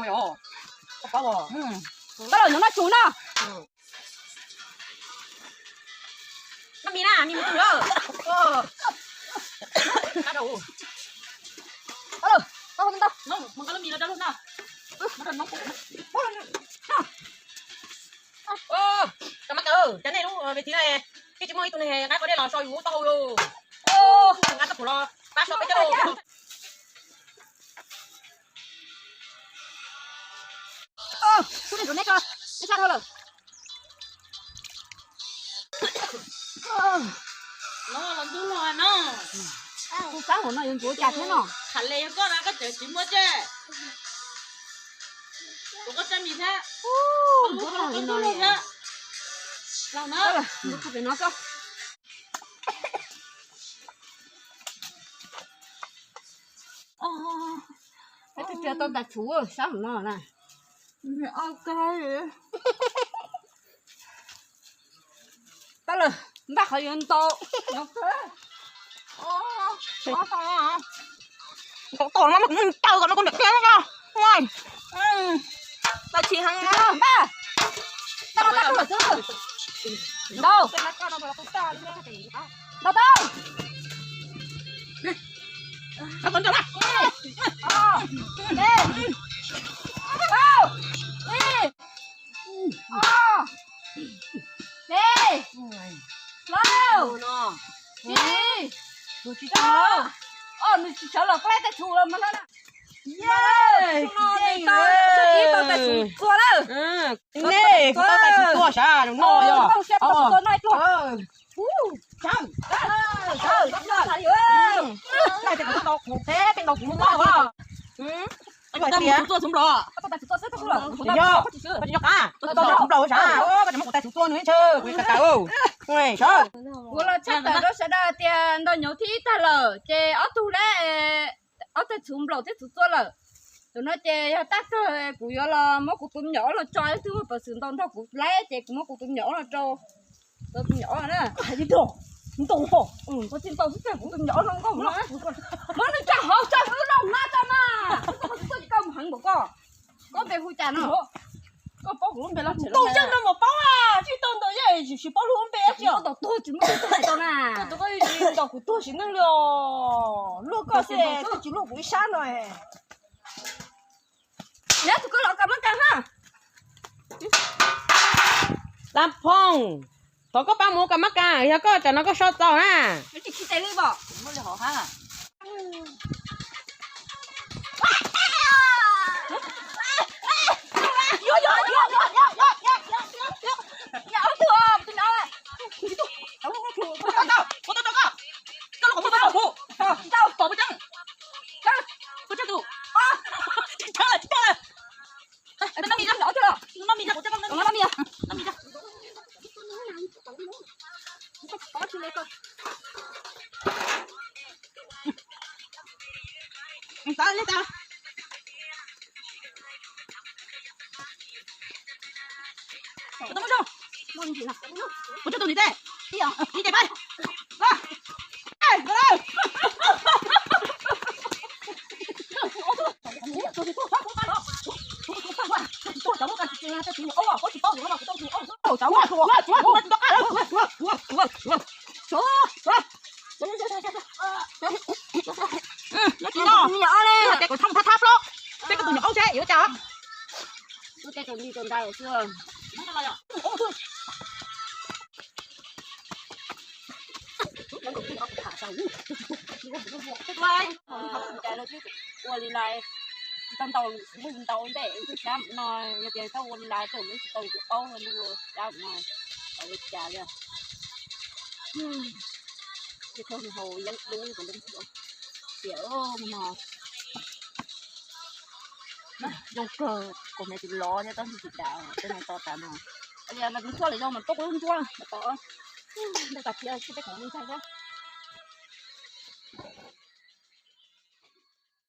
mus yom. Koj los nyob noj tsuag no. Noj mis na, mis mus tus lawm. Tau lawm, tau lawm, tau. Koj mab kaw, cov nej lub ves txiv na, twb tsis muaj ib tug neeg nqa qos dej los so yus taub hau li. Nqa txoj phuam los pab so peb cov. Kuv rau neb tso, neb sab dhau lawm. No los ntub los no. Kuv sab hauv no yuav ntxuav cas thiab no. Tham les yog koj na, koj tseem tsis muaj tse. Kuv koj tsa mis thiab. Ntxuav tag li no li. Los na, ntxuav tag pem no koj. Peb twb tsis tau ntais txhuv sab hauv no na. Tau lawm, npaj qhov yuav ntau. Ntau tau no mas kuv mus caw kom no kuv niam qhia no. Tau tsis heev na. Npaj. Tau tau tau xwb. Ntau. Ntau tau. Ib, ob, peb, plaub, tsib, rau. Nws tsis sawv los qab tej txhuv los mas no. Ib tau tais txhuv tua lawm. Nej tau tais txhuv tua sav no yog. Tais txhuv tua no ib pluag. Tais txhuv tua kuv teb tej no kuv muab os. Tais txhuv tua txhuv nplom. Yog, koj tsis yog qab, koj tsis muab kuv tais txhuv tua nws ntshe kuv kav kav. Kuv los tshaj tawm rau sawv daws tias ntau nyuv thib ib tag lawm ces ob tug lab, ob tais txhuv nplaum thiab txhuv tua lawm. Tam no ces yog tag kawg kuv yuav los muab kuv tus me nyuam ob los tso, ib tug peev xwm ntau nrog kuv lab ces kuv muab kuv tus me nyuam ob los rau. Tau tus me nyuam ob na. Ntau ho, tsis ntau xwb tiag, kuv tus me nyuam ob zoo nkauj no. Muab nws tsa hauv tso xwb, noj hmab tso mas. Koj mus heev npaum koj. Koj npe hu cas no? Koj paub kuv lub npe los tseem ntau yeej no mas paub, tsis tau ntau yeej tsis paub lub npe tsis tau tuag tsis muaj tus tuag hais tau na. Tus koj tsis ntaus kuv tuag sim neej li os. Luaj koj xwb, koj tsis luaj kuv ib sab no. Nyob tus koj los koj mab kas ha. Lab Phooj, thov koj pab mus ua kas mab kas, yog koj tsam no koj so txaus na. Kuv coj tus ntiv tej, ib ce pab. Ces kuv thaj thab plaub, peb koj tus nyuam aub seb yuav cas. Ua li lais, tau ntau, ntau ntej twb xyab no, yog tias tau ua li lais tau lub tsis tau tus aub lub xyab no, tau ua cas li. Ces thaum nws haus yeeb dub kom lub tiam no. Zoo kawg, kuv hmov tsis lov thiab tab sis tsis tas tej no to tas no. Li no kuv tuaj lawm zoo mas tuaj kuv lub ntsuab mas tau. Ntau tas thiab, peb khoom ntxhais thiab.